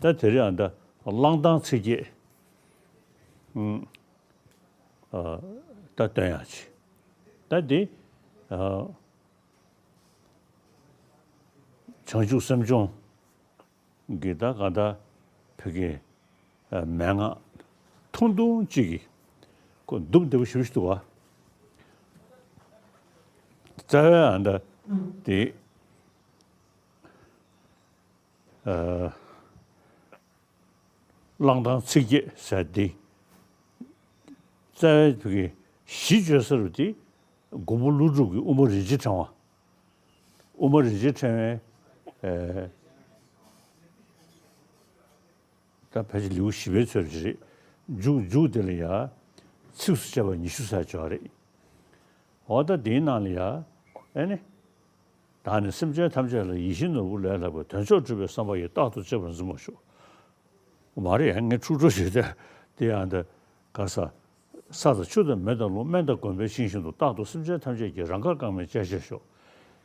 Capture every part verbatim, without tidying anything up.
ད་དེ་རིང་ཨ་ད་གླང་ཐང་ཚིགས་བརྒྱད། ཨ་ད་སྟོན་ཡག་ཅིག་ད་འདི་ཨ་བྱང་ཆུབ་སེམས་སྦྱོང་གི་ད་ག་ད་བོད་ཀྱི་ཨ་མན་ངག་ཐུང་ཐུང་ཅིག་གི་ཁོ་མདོ་བདེ་པོ་ཞེ་པོ་ཞིག་འདུག་ག་རྩ་བའི་ཨ་ད་དེ་ཨ། གླང་ཐང་ཚིགས་བརྒྱད་ཟེར་ཏེ། རྩ་བའི་བོད་ཀྱི་གཞི་བཅོལ་ས་རུ་དེ་མགོན་པོ་ཀླུ་སྒྲུབ་ཀྱི་དབུ་མ་རིན་ཆེན་ཕྲེང་བ། དབུ་མ་རིན་ཆེན་ཕྲེང་བའི་ཨེ། ད་ཕལ་ཆེར་ལེའུ་བཞི་པའི་ཚོད་ཅིག་རེད། མཇུག་མཇུག་དེ་ལ་ཡ་ཚིགས་སུ་བཅད་པ་ཉི་ཤུ་ཟེར་ཅིག་ཡོད་རེད། འོ་ད་དེའི་ནང་ལ་ཡ་ཨེ་ནི། བདག་ནི་སེམས་ཅན་ཐམས་ཅད་ལ། ཡིད་བཞིན་ནོར་བུ་ལས་ལྷག་པའི། དོན་མཆོག་སྒྲུབ་པའི་བསམ་པ་ཡིས། རྟག་ཏུ་གཅེས་པར་འཛིན་པར་ཤོག་མ་རེད་ཡ། ངས་འཁྲུག་འཁྲུག་བྱེད་དེ་དེ་ཡང་འདི་ག་ས། ས་དང་ཆུ་དང་མེ་དང་རླུང་། སྨན་དང་གོས་པས་བཅིངས་བཞིན་དུ། རྟག་ཏུ་སེམས་ཅན་ཐམས་ཅད་ཀྱི། རང་དགར་རྐང་པས་བཅད་བྱས་ཤོག་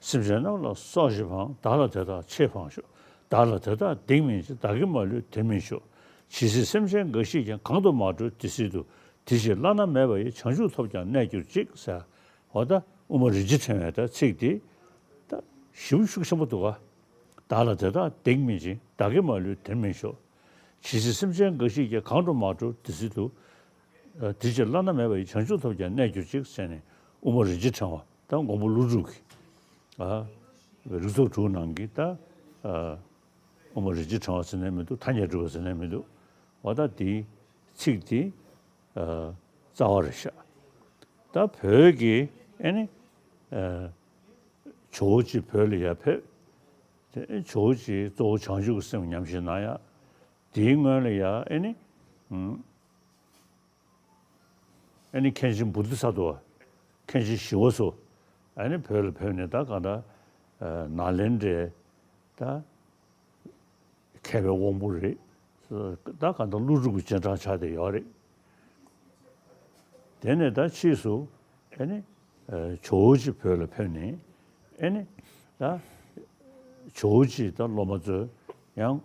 སེམས་ཅན་རྣམས་ལ་སྲོག་ཅིག་ཕངས། བདག་ལ་དེ་དག་ཆེས་ཕངས་ཤོག་བདག་ལ་དེ་དག་སྡིག་མིན་འཛིན། བདག་གིས་མ་ལུས་དེར་མི་ཤོག་ཇི་སྲིད་སེམས་ཅན་འགའ་ཞིག་ཀྱང་། གང་དུ་མ་འགྲོ་དེ་སྲིད་དུ། དེ་ཕྱིར་བླ་ན་མེད་པ་ཡི། བྱང་ཆུབ་ཐོབ་ཀྱང་གནས་གྱུར་ཅིག་ཟེར། འོ་ད་དབུ་མ་རིན་ཆེན་ཕྲེང་བའི་ད་ཚིག་དེ་ད་ཞེ་པོ་ཤུགས་ཆེན་པོ་འདུག་ག་བདག་ལ་དེ་དག་སྡིག་མིན་འཛིན། བདག་གིས་མ་ལུས་དེར་མི་ཤོག་ཇི་སྲིད་སེམས་ཅན་འགའ་ཞིག་ཀྱང་། གང་དུ་མ་འགྲོ་དེ་སྲིད་དུ། ཨ་དེ་ཕྱིར་བླ་ན་མེད་པ་ཡི། བྱང་ཆུབ་ཐོབ་ཀྱང་གནས་གྱུར་ཅིག་ཟེར་ནས་དབུ་མ་རིན་ཆེན་ཕྲེང་བ་ད་མགོན་པོ་ཀླུ་སྒྲུབ་ཀྱི་ཨ་རིགས་ཚོགས་དྲུག་ནང་གི་ད་ཨ་དབུ་མ་རིན་ཆེན་ཕྲེང་བ་ཟེར་ནས་མི་འདུག་ཐ་སྙད་གྲུབ་པ་ཟེར་ནས་མི་འདུག་འོ་ད་དེའི་ཚིག་དེ་ཨ་རྩ་བ་རེད་ཤག་ད་བོད་ཀྱི་ཨེ་ནི་ཨ་ཇོ་བོ་རྗེ་བོད་ལ་ཡར་ཕེབས། དེ་ཇོ་བོ་རྗེ་གཙོ་བོ་བྱང་ཆུབ་ཀྱི་སེམས་ཉམས་བཞེས་གནང་ཡ། དེའི་སྔོན་ལ་ཡ་ཨེ་ནི་ཨུམ། ཨེ་ནི་མཁན་ཆེན་བོ་དྷི་ས་ཏྭ། མཁན་ཆེན་ཞི་བ་འཚོ། ཨེ་ནི་བོད་ལ་ཕེབས་ནས་ད་གང་ལྟར་ཨ་ནཱ་ལེནྡྲའི་ད་མཁས་པའི་དབང་པོ་རེད། ད་གང་ལྟར་ཀླུ་སྒྲུབ་ཀྱི་རྗེས་འབྲང་ཆགས་བསྡད་ཡོད་རེད། དེ་ནས་ད་ཕྱིས་སུ་ཨེ་ནི་ཨ་ཇོ་བོ་རྗེ་བོད་ལ་ཕེབས་ནས་ཨེ་ནི་ད་ཇོ་བོ་རྗེ་ད་སློབ་མ་ཚོས་ཡང་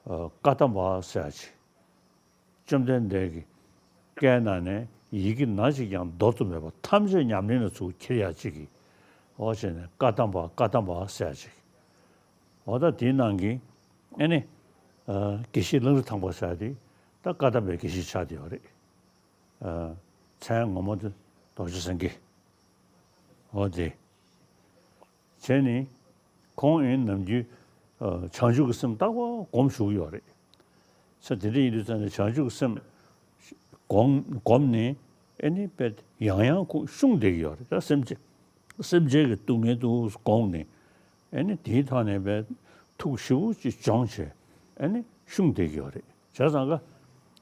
ཨ་བཀའ་གདམས་པ་ཟེར་ཡ་ཅིག་བཅོམ་ལྡན་འདས་ཀྱི་བཀའི་ནང་ནས་ཡི་གེ་ན་གཅིག་ཀྱང་འདོར་དུ་མེད་པ་ཐམས་ཅད་ཉམས་ལེན་ལ་ཚུར་ཁྱེར་ཡག་ཅིག་གི་འོ་བྱས་ནས་བཀའ་གདམས་པ་བཀའ་གདམས་པ་ཟེར་ཡག་ཅིག་འོ་ད་དེའི་ནང་གི་ཨེ་ནི་ཨ་དགེ་བཤེས་གླང་རི་ཐང་པ་ཟེར་ཡག་དེ་ད་བཀའ་གདམས་པའི་དགེ་བཤེས་ཆགས་བསྡད་ཡོད་རེད། ཨ་མཚན་ངོ་མ་དེ་རྡོ་རྗེ་སེང་གེ་འོ་དེ། བྱས་ནས་ཁོང་ཡིན་ནམ་རྒྱུན་ཨ་བྱང་ཆུབ་ཀྱི་སེམས་རྟག་པར་སྒོམ་བཞུགས་ཡོད་རེད། ས་དེ་འདྲ་ཡིན་དུས་ཙང་ནས་བྱང་ཆུབ་ཀྱི་སེམས་སྒོམ་སྒོམ་ནས་ཨེ་ནི་དཔེ་ཡང་ཡང་ཁོང་བཤུང་བསྡད་ཀྱི་ཡོད་རེད། ད་སེམས་ཅན་སེམས་ཅན་གྱི་སྡུག་བསྔལ་དུ་དགོངས་ནས་ཨེ་ནི་དེའི་ཐོག་ནས་དཔེ་ཐུགས་ཞེ་པོ་ཅིག་སྦྱོང་བྱས་ཨེ་ནི་བཤུང་བསྡད་ཀྱི་ཡོད་རེད། བྱས་ཙང་ཀ་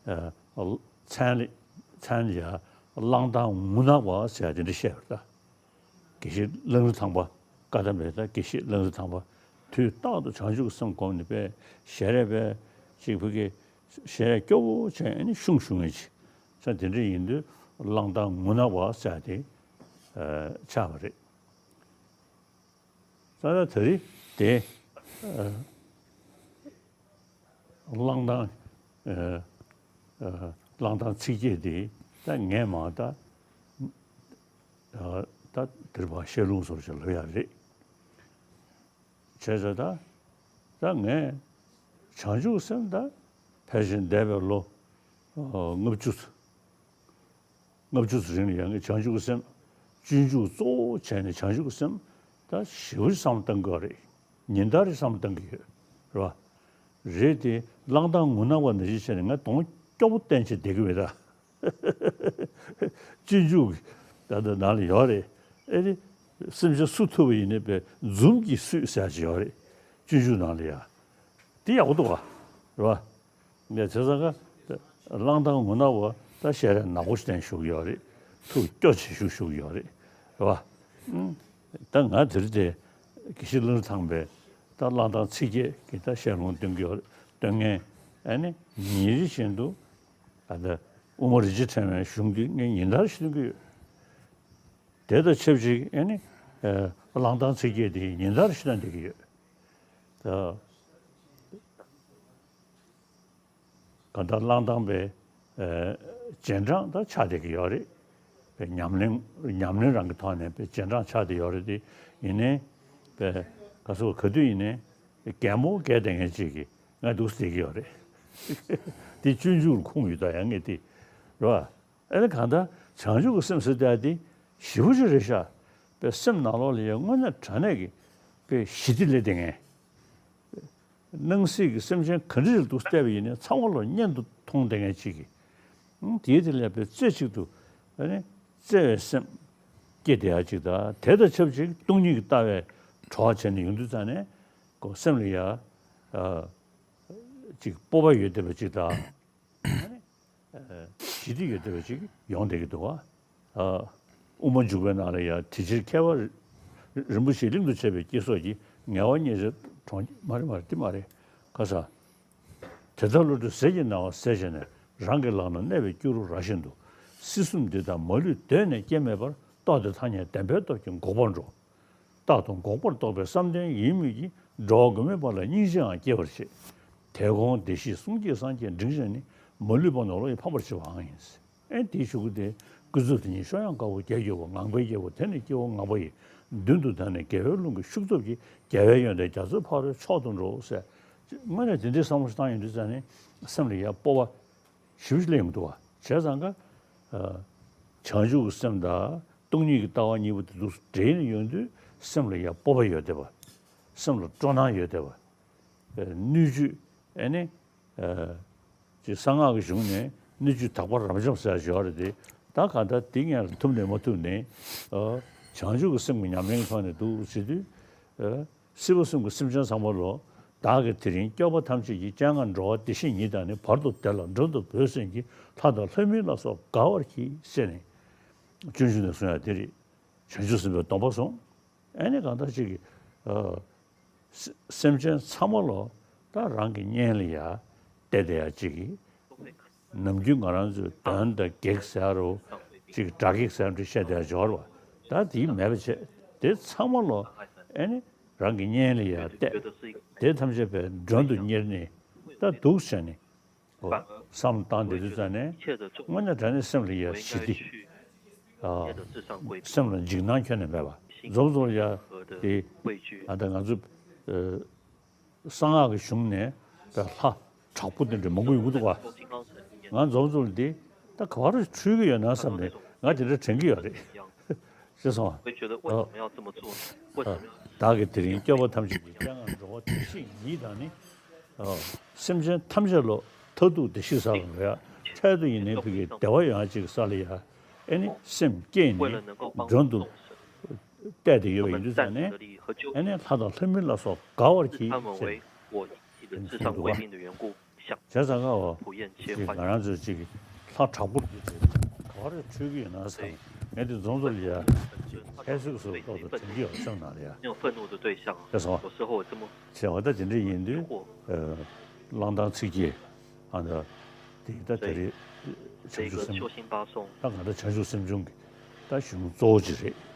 ཨ་མཚན་ལ་མཚན་ལ་ཡ་གླང་ཐང་ངུ་ནག་པ་ཟེར་ཡ་དེ་འདྲ་བཤད་པ་རེད་ད། དགེ་བཤེས་གླང་རི་ཐང་པ། བཀའ་གདམས་པའི་ད་དགེ་བཤེས་གླང་རི་ཐང་པ། དུས་རྟག་ཏུ་བྱང་ཆུབ་ཀྱི་སེམས་བསྒོམས་ནས་པས་ཞལ་རས་པས་ཅིག་བུ་གའི་ཞལ་རས་སྐྱོ་བོ་བྱས་ནས་བཤུང་བཤུང་ངེས་ཅིག་ས་དེ་འདྲ་ཡིན་དུས་གླང་ཐང་ངུ་ནག་པ་ཟེར་ཡ་དེ་ཆགས་པ་རེད། ས་ད་དེ་རིང་དེ་གླང་ཐང་། ཨ་ཨ་གླང་ཐང་ཚིགས་བརྒྱད་དེ་ད་ངས་མ་ད་ཨ་ད་དེར་བ་བཤད་ལུང་སོར་ཞིག་ལབ་ཡ་རེད། བྱས་ཙང་ད་ད་ངས་བྱང་ཆུབ་སེམས་ད་ཕལ་ཆེར་འདས་པའི་ལོ་ཨ་ལྔ་བཅུ། ལྔ་བཅུ་ཙམ་རིང་ལ་ཡང་བྱང་ཆུབ་ཀྱི་སེམས་སྤྱོད་འཇུག་གཙོ་བོ་བྱས་ནས་བྱང་ཆུབ་ཀྱི་སེམས་ད་ཞེ་པོ་ཅིག་བསམ་བློ་གཏང་གི་ཡོད་རེད། ཉིན་ལྟར་བསམ་བློ་གཏང་གི་ཡོད་རེད་བ། རེད་དེ་གླང་ཐང་ངུ་ནག་པ་ནང་བཞིན་བྱས་ནས་ང་གདོང་སྐྱོ་པོ་བསྟན་བྱས་བསྡད་ཀྱི་མེད་ད། སྤྱོད་འཇུག་གི་ད་ལྟ་ནང་ལ་ཡོད་རེད། ཨེ་རེད། སེམས་ཅན་སུ་ཐུབ་པ་ཡིན་ནའི་པའི་འཛུམ་གྱིས་བསུས་ཟེར་ཡ་ཅིག་ཡོད་རེད། སྤྱོད་འཇུག་ནང་ལ་ཡ། དེ་ཡག་པོ་འདུག་བ། རེད་བ། ངས་བྱས་ཙང་ཀ་གླང་ཐང་ངུ་ནག་པ་ད་ཞལ་རས་ནག་པོ་ཞིག་བསྟན་བཞུགས་ཡོད་རེད། ཐུགས་སྐྱོ་བྱེད་བཞུགས་བཞུགས་ཡོད་རེད། རེད་བ། ཨུམ། ད་ང་དེ་རིང་དེ་དགེ་བཤེས་གླང་རི་ཐང་པའི་ད་གླང་ཐང་ཚིགས་བརྒྱད་ཀྱི་ད་ཞལ་ལུང་སྟོན་གྱི་ཡོད་རེད། སྟོན་མཁན་ཨ་ནི་ཉིན་རེ་བཞིན་དུ་ཨ་ད་དབུ་མ་རིན་ཆེན་ཕྲེང་བའི་གཞུང་འདི་ངས་ཉིན་ལྟར་ཞིག་སྟོན་གྱི་ཡོད། དེ་དང་ཆབས་ཅིག་ཨ་ནི་ཨ་གླང་ཐང་ཚིགས་བརྒྱད་དེ་ཉིན་ལྟར་ཞིག་བསྟན་བསྡད་ཀྱི་ཡོད། ད་ གང་ལྟར་བླངས་དང་པའི་ཨ་རྗེས་འབྲང་ད་ཆགས་བསྡད་ཀྱི་ཡོད་རེད། པའི་ཉམས་ལེན་ཉམས་ལེན་རང་གི་ཐོག་ནས་པའི་རྗེས་འབྲང་ཆགས་བསྡད་ཡོད་རེད་དེ། ཡིན་ནའི་པའི་ག་ཚོད་ག་དུས་ཡིན་ནའི་གད་མོ་བགད་བསྡད་མཁན་ཅིག་གིས་ང་འདུག་སེ་བསྡད་ཀྱི་ཡོད་རེད། དེ་སྤྱོད་འཇུག་ལ་ཁུངས་ཡོད་ད་ཡང་ངས་དེ་རེད་བ། ཨ་ནི་གང་ལྟར་བྱང་ཆུབ་ཀྱི་སེམས་ཟེར་བསྡད་དེ་ཞེ་པོ་ཅིག་རེད་ཤག་པའི་སེམས་ནང་ལོགས་ལ་ཡང་དངོས་གནས་དྲང་གནས་ཀྱི་པའི་ཞི་བདེ་སླེབས་བསྡད་མཁན། སྣང་སྲིད་ཀྱི་སེམས་ཅན་ག་འདྲ་ཞིག་ཏུ་བལྟས་པ་ཡིན་ནའི་ཚང་མ་ལོ་གཉེན་དུ་མཐོང་བསྡད་མཁན་ཅིག་གིས། ཨང་། དེའི་དེ་ལས་པའི་རྩེ་གཅིག་ཏུ་ཨ་ནི་བརྩེ་བའི་སེམས་སྐྱེ་བསྡད་ཡ་ཅིག་དང་། དེ་དང་ཆབས་ཅིག་སྟོང་ཉིད་ཀྱི་ལྟ་བའི་གྲོགས་བྱས་ནས་ཡོང་དུས་ཙང་ནས་ཁོ་སེམས་ལ་ཡ་ཨ་ཅིག་སྤོབས་པ་ཡོད་བསྡད་པ་ཅིག་དང་། ཞི་བདེ་ཡོད་བསྡད་པ་ཅིག་ཡོང་བསྡད་ཀྱི་འདུག་བ། ཨ། དབུ་མ་འཇུག་པའི་ནང་ལ་ཡང་དེ་ཕྱིར་མཁས་པ་རིན་པོ་ཆེ་གླིང་དུ་ཆས་པའི་སྐྱེ་སོགས་ཀྱིས། ངལ་བ་ཉེར་འཚོའི་གྲོང་། མ་རེད་མ་རེད། དེ་མ་རེད། ཁ་ས། དེ་ལྟར་བློ་གྲོས་ཟས་ཀྱི་སྣང་བ་ཟད་བྱས་ནས། རང་གི་ལག་ན་གནས་པའི་སྐྱུ་རུ་རྭ་བཞིན་དུ། སྲིད་གསུམ་འདི་དག་མ་ལུས་གདོད་ནས་སྐྱེ་མེད་པར། རྟོགས་ཏེ་ཐ་སྙད་བདེན་པའི་སྟོབས་ཀྱིས་འགོག་པར་འགྲོ། རྟག་ཏུ་འགོག་པར་རྟོགས་པའི་བསམ་གཏན་ཡིད་མོས་ཀྱིས། འགྲོ་བ་མགོན་མེད་པ་ལ་སྙིང་རྗེའང་སྐྱེ་བར་བྱེད། དེ་གོང་བདེ་གཤེགས་གསུང་སྐྱེས་སངས་རྒྱས་འབྲིང་བཞིན་ནི། མ་ལུས་པ་ནོར་ལོ་ཡི་ཕམ་པར་བྱེད་པའང་ཡིན། ཨེ་དེའི་གཞུག་གུ་དེ་ཀུན་རྫོབ་དེ་ཉིད་གཤོག་ཡངས་དཀར་པོ་བརྒྱད་ཀྱི་འོག་ངང་པའི་རྒྱལ་པོ་དེ་ནི་སྐྱེ་བོ་ངང་པ་ཡི། མདུན་དུ་བདར་ནས་དགེ་བའི་རླུང་གི་ཤུགས་སྟོབས་ཀྱིས། རྒྱལ་བའི་ཡོན་ཏན་རྒྱ་མཚོའི་ཕ་རོལ་མཆོག་ཏུ་འགྲོ་ཟེར། དངོས་གནས་དེ་འདྲའི་བསམ་བློ་ཞིག་བཏང་ཡོང་དུས་ཙང་ནས་སེམས་ལ་ཡ་སྤོབས་པ་ཞེ་པོ་ཅིག་སླེབས་ཡོང་གི་འདུག་བ། བྱས་ཙང་ཀ་ཨ་བྱང་ཆུབ་ཀྱི་སེམས་དང་སྟོང་ཉིད་ཀྱི་ལྟ་བ་གཉིས་པོ་དེ་ཚོ་འདྲེས་ནས་ཡོང་དུས་སེམས་ལ་ཡ་སྤོབས་པ་ཡོད་བསྡད་པ། སེམས་ལ་སྤྲོ་སྣང་ཡོད་བསྡད་པ། ཨ་སྣོད་བཅུད་ཨ་ནི་ཨ་ཅིག་གསང་སྔགས་ཀྱི་གཞུང་ནས་སྣོད་བཅུད་དག་པ་རབ་འབྱམས་ཟེར་ཡ་ཅིག་ཡོད་རེད་དེ། ད་གང་ལྟར་དེ་ངས་ཐུབ་ནས་མ་ཐུབ་ནས་ཨ་བྱང་ཆུབ་ཀྱི་སེམས་ཀྱི་ཉམས་ལེན་གྱི་ཐོག་ནས་འདུག་ཟེར་དུས། ཨ། སྲིད་པ་གསུམ་གྱི་སེམས་ཅན་ཚང་མ་ལོ། བདག་གིས་དེ་རིང་སྐྱོབ་པ་ཐམས་ཅད་ཀྱི། སྤྱན་སྔར་འགྲོ་བ་བདེ་གཤེགས་ཉིད་དང་ནི། བར་དུ་བདེ་ལ་མགྲོན་དུ་བོས་ཟིན་གྱི། ལྷ་དང་ལྷ་མིན་ལ་སོགས་དགའ་བར་གྱིས་ཟེར་ནས། སྤྱོད་འཇུག་ནས་གསུང་ཡ་དེ་རེད། བྱང་ཆུབ་སེམས་དཔའི་སྡོམ་པ་སོང་། ཨ་ནི་གང་ལྟར་ཅིག་གིས་ཨ་སེ་སེམས་ཅན་ཚང་མ་ལོ་ད་རང་གི་གཉེན་ལ་ཡ་བལྟས་བསྡད་ཡ་ཅིག་གིས། ནམ་རྒྱུན་ང་རང་ཚོས་དོན་དང་བགེགས་ཟེར་རོ། ཅིག་དགྲ་བགེགས་ཟེར་འདྲ་བཤད་བསྡད་ཡ་ཅིག་ཡོད་རེད་བ། ད་དེ་མེད་པ་བྱས། དེ་ཚང་མ་ལོ་ཨ་ནི་རང་གི་གཉེན་ལ་ཡ་བལྟས། དེ་ཐམས་ཅད་པའི་མགྲོན་དུ་གཉེར་ནས་ད་འདུག་བྱས་ནས། ཨོ། བསམ་བློ་བཏང་བསྡད་དུས་ཙང་ནས་དངོས་གནས་དྲང་གནས་སེམས་ལ་ཡ་ཞི་བདེ། ཨ། སེམས་ལ་འཇིགས་སྣང་ཁྱོན་ནས་མེད་པ། མཚམས་མཚམས་ལ་ཡ་དེ་ཨ་ད་ང་ཚོ་ཨ། གསང་སྔགས་ཀྱི་གཞུང་ནས་པའི་ལྷ་དྲག་པོ་དེ་འདྲ་མང་པོ་ཡོང་གི་འདུག་ག་ང་འཛོམས་འཛོམས་འདི་ད་ག་བ་རུ་འཁྲུལ་གྱི་ཡོད་ན་བསམ་ནས་ང་དེ་འདྲ་དྲན་གྱི་ཡོད་རེད། ཤེས་སོང་ཨ། བདག་གིས་དེ་རིང་སྐྱོབ་པ་ཐམས་ཅད་ཀྱི། སྤྱན་སྔར་འགྲོ་བ་བདེ་གཤེགས་ཉིད་དང་ནི། སེམས་ཅན་ཐམས་ཅད་ལོ་མཐར་ཐུག་བདེ་གཤེགས་ས་ལ་འགྲོ་ཡ། འཕྲལ་དུ་ཡིན་ནའི་བོད་ཀྱི་བདེ་བ་ཡོང་ཡ་ཅིག་ས་ལ་ཡ། ཨེ་ནི་སེམས་བསྐྱེད་ནས་མགྲོན་དུ་གཏད་དེ་ཡོད་པ་ཡིན་དུས་ཙང་ནས། ཨེ་ནི་ལྷ་དང་ལྷ་མིན་ལ་སོགས་དགའ་བར་གྱིས་ཟེར་ནས་གསུངས་འདུག་ག་བྱས་ཙང་ཀ་བ་ཅིག་ང་རང་ཚོས་ཅིག་ལྷ་དྲག་པོ་རེད་ཟེར་ག་བ་རེ་འཁྲུལ་གྱི་ཡོད་ན་བསམ། ངས་དེ་འཛོམས་འཛོམས་ལ་ཡ་ཧད་སུག་སུག་ཏོག་ཏོ་དྲན་གྱི་ཡོད་སེམས་ནང་ལ་ཡ། ཤེས་སོང་ཨ། བྱས་ཙང་ད་དེ་འདྲ་ཡིན་དུས་ཨ་གླང་དར་ཚིག་བརྒྱད་ཨ་ད་དེ་ད་དེ་རེད། བྱང་ཆུབ་སེམས། ད་ང་ད་བྱང་ཆུབ་སེམས་བྱུང་གི་ད་གཞུང་གཙོ་བོ་ཅིག་རེད།